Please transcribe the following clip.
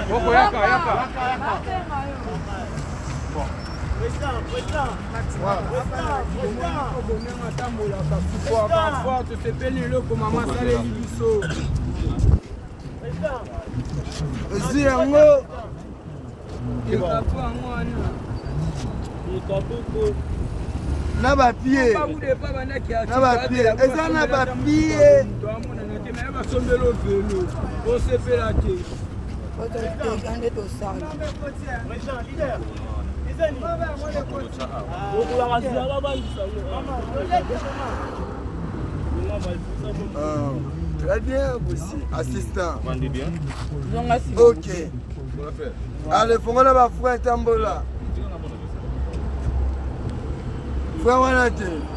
Boko yaka yaka. Atambolaka sukoaka fort, tosepeli eloko mama asaleli biso. Ezwi yango. Ekapo yango wana. Na bapie na bapie eza na bapie toamonana te me basombeli velo osepela te. Nde tosala. Ah, très bien aussi assistant. Zonga nsima. Ok, allez, fongola bafrein, tambola, frein wana te.